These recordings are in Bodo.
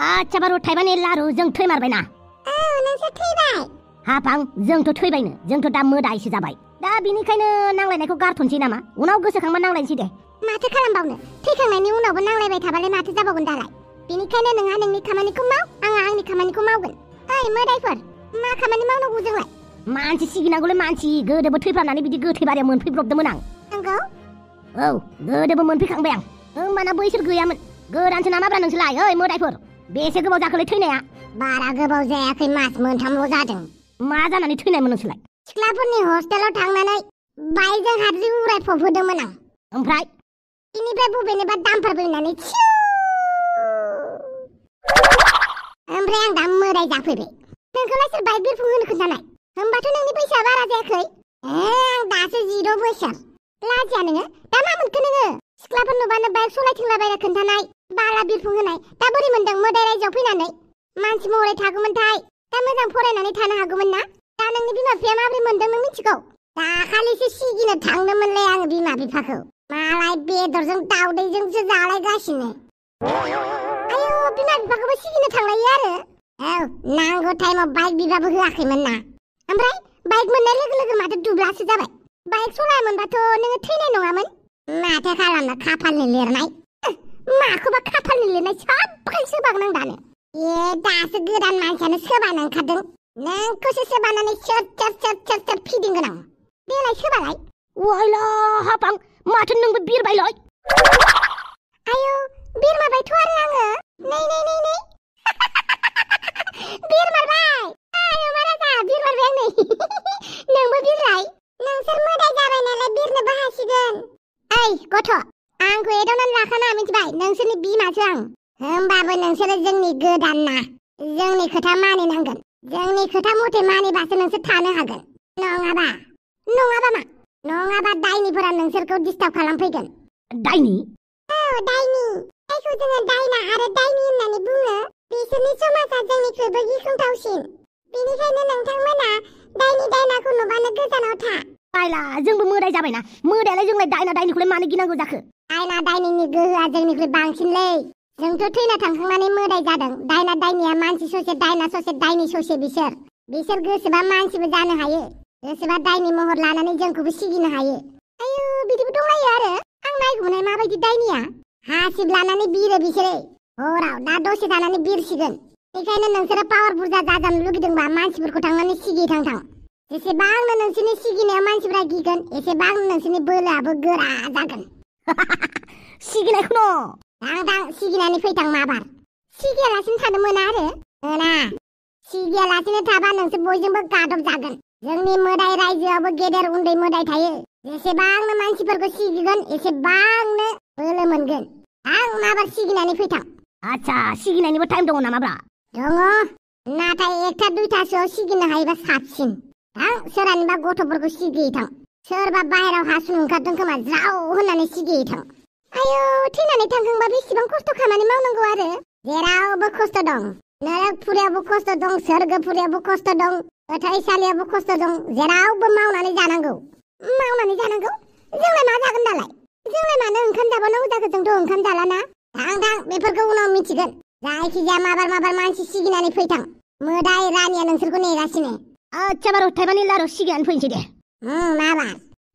आच्छा बारु थाइबानि लारु जों थैमारबायना नोंसोर थैबाय हाफां जोंथ' थैबायनो जोंथ' दा मोदायसो जाबाय दा बिनिखायनो नांलायनायखौ गारथ'नोसै नामा उनाव गोसोखांबा नांलायनोसै दे माथो खालामबावनो थैखांनायनि उनावबो नांलायबाय थाबालाय माथो जाबावगोन दालाय बेनिखायनो नोंहा नोंनि खामानिखौ माव आंहा आंनि खामानिखौ मावगोन ओइ मोदायफोर मा खामानि मावनांगौ जोंलाय मानसि सिगिनांगौलै मानसि गोदोबो थैफ्रामनानै बिदि गोथै बारियाव मोनफैब्रबदोंमोन आं नंगौ औ गोदोबो मोनफैखांबाय आं होमबाना बैसोर गैयामोन गोदानसो नामाब्रा नोंसोरलाय ओइ मोदायफोर बेसे गोबाव जाखोलै थैनाया बारा गोबाव जायाखै मास मोनथामल' जादों मा जानानै थैनायमोन नोंसोरलाय सिख्लाफोरनि हस्टेलाव थांनानै बाइकजों हाद्रि उरायफबहोदोंमोन आं ओमफ्राय बेनिफ्राय बबेनिबा दामफोर फैनानै ओमफ्राय आं दा मोदाय जाफैबाय नोंखौलाय सोर बाइक बिरफुं होनो खोन्थानाय होमबाथ' नोंनि बैसोआ बारा जायाखै आं दासो 10 बोसोर लाजिया नोङो दा मा मोनखो नोङो सिख्लाफोर नुबानो बाइक सलायथिंलाबायना खोन्थानाय बाला बिरफुं होनाय दा बोरै मोनदों मोदाय रायजोआव फैनानै मानसि महरै थागौमोनथाय दा मोजां फरायनानै थानो हागौमोन ना दा नोंनि बिमा बिफाया माबोरै मोनदों नों मिथिगौ दाखालिसो सिगिनो थांदोंमोनलै आं बिमा बिफाखौ मालाय बेदरजों दाउदैजोंसो जालायगासिनो आयौ बिमा बिफाखौबो सिगिनो थांलायो आरो औ नांगौ टाइमाव बाइक बिबाबो होआखैमोन ना ओमफ्राय बाइक मोननाय लोगो लोगो माथो दुब्लासो जाबाय बाइक सलायामोनबाथ' नोङो थैनाय नङामोन माथो खालामनो खाफालनि लिरनाय माखौबा खाफालनि लिरनाय सबखाय सोबागोन आं दानो दासो गोदान मानसियानो सोबानो ओंखारदों नोंखौसो सोबानानै सोर फिदिंगोन आं देलाय सोबालाय वायला हाफां माथो नोंबो बिरबायलै आयौ बिरमारबायथ' आरो आङो नै बिरमारबाय आयौ माराजा बिरमारबाय आं नै नोंबो बिरलाय नोंसोर मोदाय जाबाय नालाय बिरनोबो हासिगोन ओइ गथ' आंखौ एदावनानै लाखाना मिथिबाय नोंसोरनि बिमासो आं होमबाबो नोंसोरो जोंनि गोदान ना जोंनि खोथा मानिनांगोन जोंनि खोथा मथे मानिबासो नोंसोर थानो हागोन नङाबा दायनिफोरा नोंसोरखौ डिस्टार्ब खालामफैगोन दायनि औ दायनि जायखौ जोङो दायना आरो दायनि होननानै बुङो बिसोरनि समाजा जोंनिख्रुइबो गिख्रंथावसिन बेनिखायनो नोंथांमोना दायनि दायनाखौ नुबानो गोजानाव था आयला जोंबो मोदाय जाबायना मोदायालाय जोंलाय दायना दायनिखौलाय मानो गिनांगौ जाखो दायना दायनिनि गोहोआ जोंनिख्रुइ बांसिनलै जोंथ' थैना थांखांनानै मोदाय जादों दायना दायनिया मानसि ससे दायना ससे दायनि ससे बिसोर गोसोबा मानसिबो जानो हायो गोसोबा दायनि महर लानानै जोंखौबो सिगिनो हायो आयौ बिदिबो दंलायो आरो आं नायगौनाय माबायदि दायनिया हासिब लानानै बिरो बिसोरो हराव दा दसे थानानै बिरसिगोन बेखायनो नोंसोरो पावार बुरजा जाजानो लुगैदोंबा मानसिफोरखौ थांनानै सिगि थां जेसेबांनो नोंसोरनि सिगिनायाव मानसिफ्रा गिगोन एसेबांनो नोंसोरनि बोलोआबो गोरा जागोन सिगिनायखौनो थां सिगिनानै फैथां माबार सिगियालासिनो थानो मोना सिगियालासिनो थाबा नोंसोर बयजोंबो गादब जागोन जोंनि मोदाय रायजोआवबो गेदेर उन्दै मोदाय थायो जेसेबांनो मानसिफोरखौ सिगिगोन एसेबांनो बोलो मोनगोन आं माबार सिगिनानै फैथां आच्छा सिगिनायनिबो टाइम दङ नामाब्रा दङ नाथाय 1टा 2टासोआव सिगिनो हायोबा साबसिन थां सोरानिबा गथ'फोरखौ सिगिहैथां सोरबा बाहेराव हासुनो ओंखारदों खोमा ज्राव होननानै सिगिहैथां आयौ थैनानै थांखांबा बेसेबां खस्थ' खामानि मावनांगौ आरो जेरावबो खस्थ' दं नरकपुरियावबो खस्थ' दं सोरगोपुरियावबो खस्थ' दं गोथैसालियावबो खस्थ' दं जेरावबो मावनानै जानांगौ जोंलाय मा जागोन दालाय जोंलाय मानो ओंखाम जाबावनांगौ जाखो जोंथ' ओंखाम जालाना थां बेफोरखौ उनाव मिथिगोन जायखिजाया माबार मानसि सिगिनानै फैथां मोदाय रानिया नोंसोरखौ नेगासिनो आच्छा बारु थाइबानि लारु सिगिनानै फैनोसै दे माबार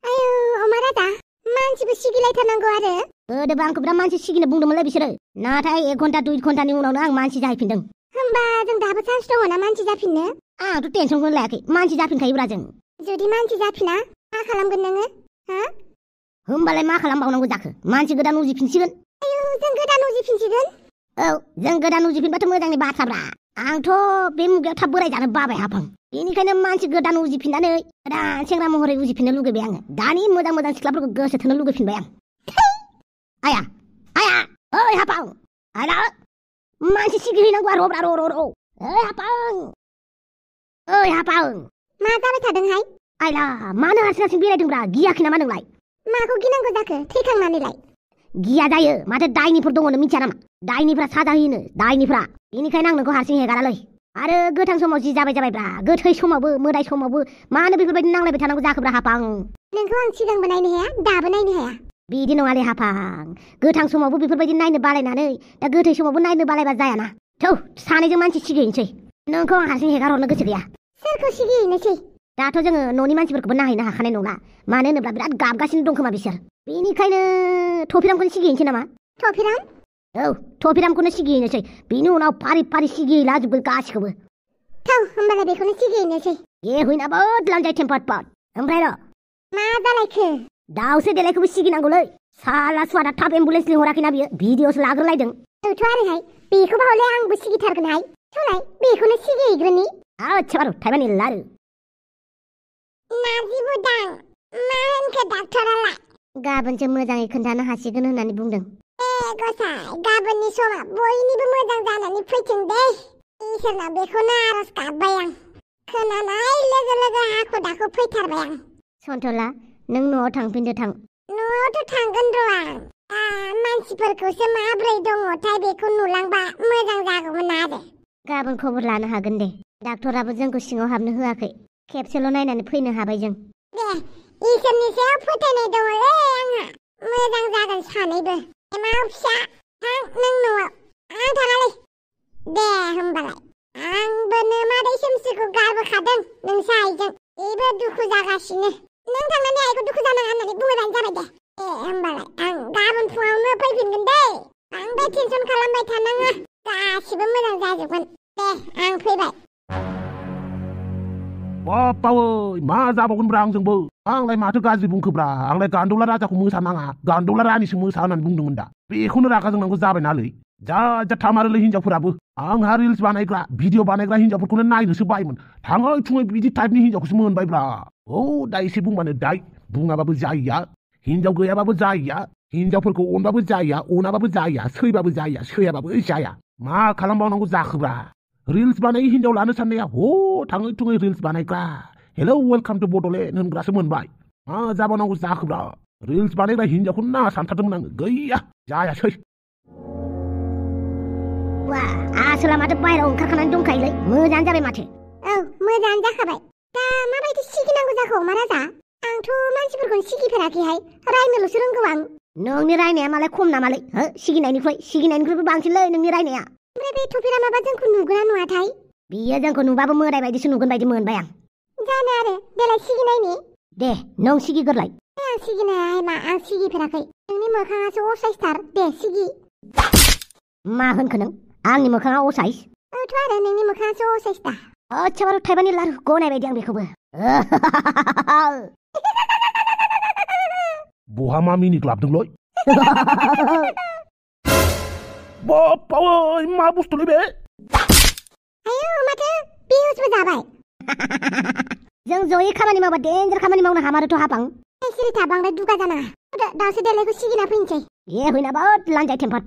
आयौ अमा राजा मानसिबो सिगिलायथारनांगौ आरो गोदोबो आंखौ बिराद मानसि सिगिनो बुंदोंमोनलै बिसोरो नाथाय 1 घन्टा 2 घन्टानि उनावनो आं मानसि जाहैफिनदों होमबा जों दाबो चान्स दङ ना मानसि जाफिननो आंथ' टेनसनखौनो लायाखै मानसि जाफिनखायोब्रा जों जुदि मानसि जाफिना मा खालामगोन नोङो होमबालाय मा खालामबावनांगौ जाखो मानसि गोदान उजिफिनसिगोन आयौ जों गोदान उजिफिनसिगोन औ जों गोदान उजिफिनबाथ' मोजांनि बाथ्राब्रा आंथ' बे मुगायाव थाब बोराय जानो बाबाय हाफां बेनिखायनो मानसि गोदान उजिफिननानै गोदान सेंग्रा महरै उजिफिननो लुगैबाय आङो दानि मोजां सिख्लाफोरखौ गोसो थोनो लुगैफिनबाय आं आया ओइ हाफां आला मानसि सिगिहैनांगौ रब्रा र' ओइ हाफां मा जाबाय थादोंहाय आयला मानो हारसिं बेरायदोंब्रा गियाखै नामा नोंलाय माखौ गिनांगौ जाखो थैखांनानैलाय गिया जायो माथो दायनिफोर दङनो मिथिया नामा दायनिफ्रा साजा होयोनो दायनिफ्रा बेनिखायनो आं नोंखौ हारसिं हेगारालै आरो गोथां समाव जि जाबायब्रा गोथै समावबो मोदाय समावबो मानो बेफोरबायदि नांलायबाय थानांगौ जाखोब्रा हाफां नोंखौ आं सिगांबो नायनो हाया दाबो नायनो हाया बिदि नङालै हाफां गोथां समावबो बेफोरबायदि नायनो बालायनानै दा गोथै समावबो नायनो बालायबा जायाना थौ सानैजों मानसि सिगिहैनोसै नोंखौ आं हारसिं हेगारहरनो गोसो गैया सोरखौ सिगिहैनोसै दाथ' जोङो न'नि मानसिफोरखौबो नायहैनो हाखानाय नंला मानो होनोब्ला बिराद गाबगासिनो दं खोमा बिसोर बेनिखायनो थफिरामखौनो सिगिहैनोसै नामा थफिराम औ थफिरामखौनो सिगिहैनोसै बिनि उनाव फारि फारि सिगिहैलाजोबगोन गासिखौबो थौ होमबालाय बेखौनो सिगिहैनोसै ए हुइनाबोद लांजाय टेम्पार्ड ओमफ्राय र' मा जालायखो दाउसो देलायखौबो सिगिनांगौलै साला सुवादा थाब एम्बुलेन्स लिंहराखैना बियो भिडिअ'सो लाग्रोलायदों औथ' आरोहाय बेखौबा हले आंबो सिगिथारगोनहाय थौलाय बेखौनो सिगिहैग्रोनि आच्छा बारु थाइबानि लारु नारजि बुदां मा होनखो डाक्टरालाय गाबोनसो मोजाङै खोन्थानो हासिगोन होननानै बुंदों गसाइ गाबोननि समा बयनिबो मोजां जानानै फैथों दे इसोरनाव बेखौनो आरज गाबबाय आं खोनानाय लोगो लोगो हाखु दाखु फैथारबाय आं सन्थला नों न'आव थांफिनदो थां न'आवथ' थांगोन र' आं मानसिफोरखौसो माब्रै दङथाय बेखौ नुलांबा मोजां जागौमोन आरो गाबोन खबर लानो हागोन दे डाक्टराबो जोंखौ सिङाव हाबनो होआखै खेबसेल' नायनानै फैनो हाबाय जों दे इसोरनि सायाव फोथायनाय दङलै आंहा मोजां जागोन सानैबो एमाव फिसा थां नों न'आव आं थाङालै दे होमबालाय आंबो नोमादै सोमसिखौ गारबोखादों नोंसा आइजों बेबो दुखु जागासिनो नों थांनानै आइखौ दुखु जानाङा होननानै बुंबानो जाबाय दे होमबालाय आं गाबोन फुङावनो फैफिनगोन दे बांद्राय टेनसन खालामबाय थानाङा गासिबो मोजां जाजोबगोन दे आं फैबाय बापावै मा जाबावगोनब्रा आंजोंबो आंलाय माथो गाज्रि बुंखोब्रा आंलाय गान्दौला राजाखौ मोसानाङा गान्दौला रानिसो मोसा होननानै बुंदोंमोन दा बेखौनो रागा जोंनांगौ जाबायनालै जा थामारोलै हिनजावफोराबो आंहा रिल्स बानायग्रा भिडिअ बानायग्रा हिनजावफोरखौनो नायनोसो बायोमोन थाङै थुङै बिदि टाइपनि हिनजावखौसो मोनबायब्रा औ दा एसे बुंबानो दाय बुङाबाबो जाया हिनजाव गैयाबाबो जाया हिनजावफोरखौ अनबाबो जाया अनाबाबो जाया सैबाबो जाया सैयाबाबो जाया मा खालामबावनांगौ जाखोब्रा रिल्स बानाय हिनजाव लानो साननाया हो थाङै थुङै रिल्स बानायग्रा हेलौ वेलकाम टु बड'लेण्ड होनग्रासो मोनबाय मा जाबावनांगौ जाखोब्रा रिल्स बानायग्रा हिनजावखौनो नाङा सानथारदोंमोन आङो गैया जायासै वा आसोला माथो बाहेरायाव ओंखारखानानै दंखायोलै मोजाङानो जाबाय माथो औ मोजाङानो जाखाबाय दा माबायदि सिगिनांगौ जाखो महाराजा आंथ' मानसिफोरखौ सिगिफेराखैहाय रायनोल'सो रोंगौ आं नोंनि रायनाया मालाय खम नामालै हो सिगिनायनिख्रुइबो बांसिनलै नोंनि रायनाया ओमफ्राय बे थफिरा माबा जोंखौ नुगोना नुवाथाय बियो जोंखौ नुबाबो मोदाय बायदिसो नुगोन बायदि मोनबाय आं जानो आरो देलाय सिगिनायनि दे नों सिगिगोरलाय आं सिगिनाय मा आं सिगिफेराखै नोंनि मोखाङासो असाइसथार दे सिगि मा होनखो नों आंनि मोखाङा असाइस औथ' आरो नोंनि मोखाङासो असाइस दा आच्छा बारु थाइबानि लारु गनाय बायदि आं बेखौबो बहा मा मिनिक लाबदोंलै बापावै मा बुस्थुलै बे आयौ माथो बिहुसबो जाबाय जों जयै खामानि मावबा डेन्जार खामानि मावनो हामारोथ' हाबां सिरि था बांद्राय दुगा जानाङा दासो देलायखौ सिगिना फैनोसै ए हुइनाबोद लांजाय टेम्पार्ड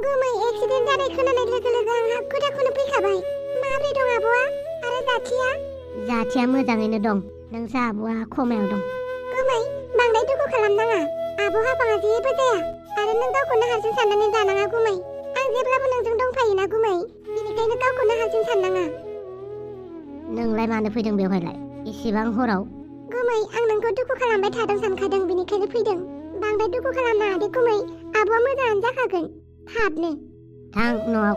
गुमै एक्सिडेन्ट जानाय खोनानाय लोगो लोगो आंहा खुदाखौनो फैखाबाय माब्रै दं आब'आ आरो जाथिया मोजाङैनो दं नोंसा आब'आ खमायाव दं गुमै बांद्राय दुखु खालामनाङा आब' हाबाङा जेबो जाया आरो नों गावखौनो हारसिं साननानै जानाङा गुमै आं जेब्लाबो नोंजों दंफायोना गुमै बेनिखायनो गावखौनो हारसिं साननाङा नोंलाय मानो फैदों बेवहायलाय एसेबां हराव गुमै आं नोंखौ दुखु खालामबाय थादों सानखादों बेनिखायनो फैदों बांद्राय दुखु खालामनाङा दे गुमै आब'आ मोजाङानो जाखागोन थाबनो थां न'आव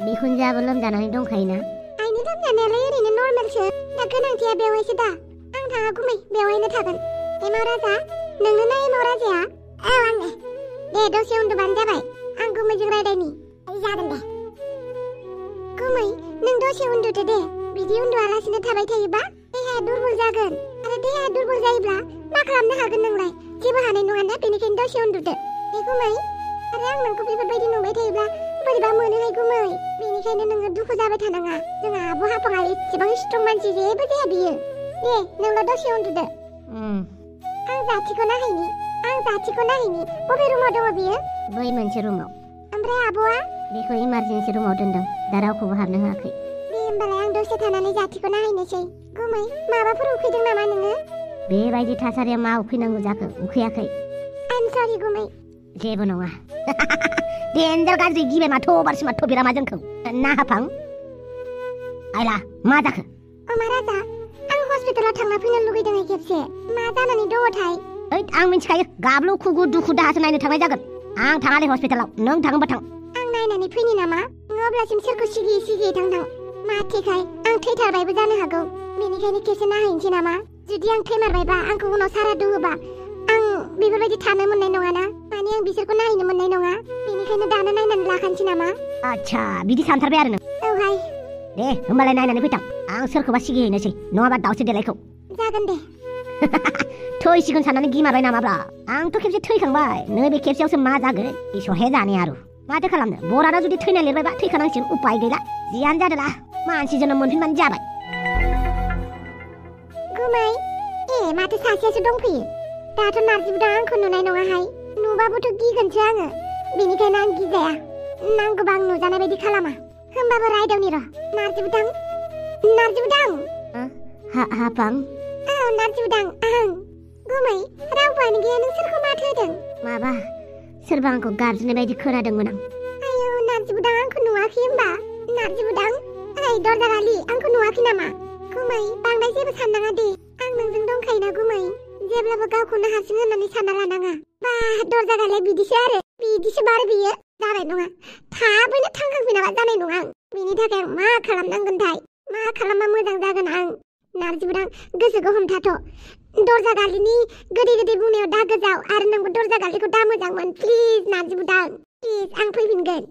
बिखुनजोआबो लोमजानानै दंखायोना आइनि लोमजानायालाय ओरैनो नर्मेलसो दा गोनांथिया बेवहायसो दा आं थाङा गुमै बेवहायनो थागोन एमाव राजा नोंनो ना एमाव राजाया औ आंनो दे दसे उन्दुबानो जाबाय आं गुमैजों रायलायनि जागोन दे गुमै नों दसे उन्दुदो दे बिदि उन्दुआलासिनो थाबाय थायोबा देहाया दुरबल जागोन आरो देहाया दुरबल जायोब्ला मा खालामनो हागोन नोंलाय जेबो हानाय नङाना बेनिखायनो दसे उन्दुदो दे गुमै आरो आं नोंखौ बेफोरबायदि नुबाय थायोब्ला बोरैबा मोनोहाय गुमै बेनिखायनो नोङो दुखु जाबाय थानाङा जोंहा आब' हाबाङा एसेबां स्ट्रं मानसि जेबो जाया बियो दे नोंल' दसे उन्दुदो आं जाथिखौ नायहैनि बबे रुमाव दङ बियो बै मोनसे रुमाव ओमफ्राय आब'आ बेखौ इमारजेन्सि रुमाव दोनदों दा रावखौबो हाबनो होआखै दे होमबालाय आं दसे थानानै जाथिखौ नायहैनोसै गुमै माबाफोर उखैदों नामा नोङो बेबायदि थासारियाव मा उखैनांगौ जाखो उखैयाखै आइम सरि गुमै जेबो नङा डेन्जार गाज्रि गिबाय माथो बारसिमा थ'बिरामा जोंखौ ना हाफां आइला मा जाखो महाराजा आं हस्पिटालाव थांना फैनो लुगैदों खेबसे मा जानानै दङथाय ओइ आं मिन्थिखायो गाबलु खुगु दुखु दाहासो नायनो थांनाय जागोन आं थाङालै हस्पिटालाव नों थाङोबा थां आं नायनानै फैनि नामा अब्लासिम सोरखौ सिगियै सिगियै थां माथिखाय आं थैथारबायबो जानो हागौ बेनिखायनो खेबसे नायहैनोसै नामा जुदि आं थैमारबायबा आंखौ उनाव सारादु होबा आं बेफोरबायदि थानो मोननाय नङाना माने आं बिसोरखौ नायनो मोननाय नङा बेनिखायनो दानो नायनानै लाखानोसै नामा आच्छा बिदि सानथारबाय आरो नों औहाय दे होमबालाय नायनानै फैथां आं सोरखौबा सिगिहैनोसै नङाबा दाउसो देलायखौ जागोन दे थैसिगोन साननानै गिमारबाय नामाब्रा आंथ' खेबसे थैखांबाय नैबे खेबसेयावसो मा जागोन इसहे जाने आरो माथो खालामनो बरादा जुदि थैनाय लिरबायबा थैखानांसिगोन उपाय गैला जियानो जादोला मानसि जोनोम मोनफिनबानो जाबाय गुमै माथो सासेयासो दंफैयो दाथ' नारजि बुदा आंखौ नुनाय नङाहाय नुबाबोथ' गिगोनसो आङो बेनिखायनो आं गिजाया नांगौबा आं नुजानाय बायदि खालामा होमबाबो रायदावनि र' नारजि बुदां हाफां औ नारजि बुदां आं गुमै रावबोआनो गैया नों सोरखौ माथो होदों माबा सोरबा आंखौ गाबज्रिनाय बायदि खोनादोंमोन आं आयौ नारजि बुदां आंखौ नुवाखै होमबा नारजि बुदां दरजा गालि आंखौ नुवाखै नामा गुमै बांद्राय जेबो साननाङा दे आं नोंजों दंखायोना गुमै जेब्लाबो गावखौनो हारसिं होननानै सानना लानाङा बा दरजा गालिया बिदिसो बारो बियो जानाय नङा थाबैनो थांखांफिनाबा जानाय नङा आं बेनि थाखाय आं मा खालामनांगोनथाय मा खालामबा मोजां जागोन आं नारजि बुदां गोसोखौ हमथाथ' दरजा गालिनि गोदै बुंनायाव दा गोजाव आरो नोंबो दरजा गालिखौ दा मोजां मोन प्लिज नारजि बुदां प्लिज आं फैफिनगोन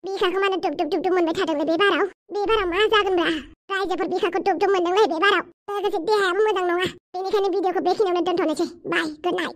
बिखाखौ मानो दुब मोनबाय थादोंलै बे बाराव मा जागोनब्रा रायजोफोर बिखाखौ दुब मोनदोंलै बे बाराव लोगोसे देहायाबो मोजां नङा बेनिखायनो भिडिअखौ बेखिनियावनो दोनथ'नोसै बाय गुड नाइट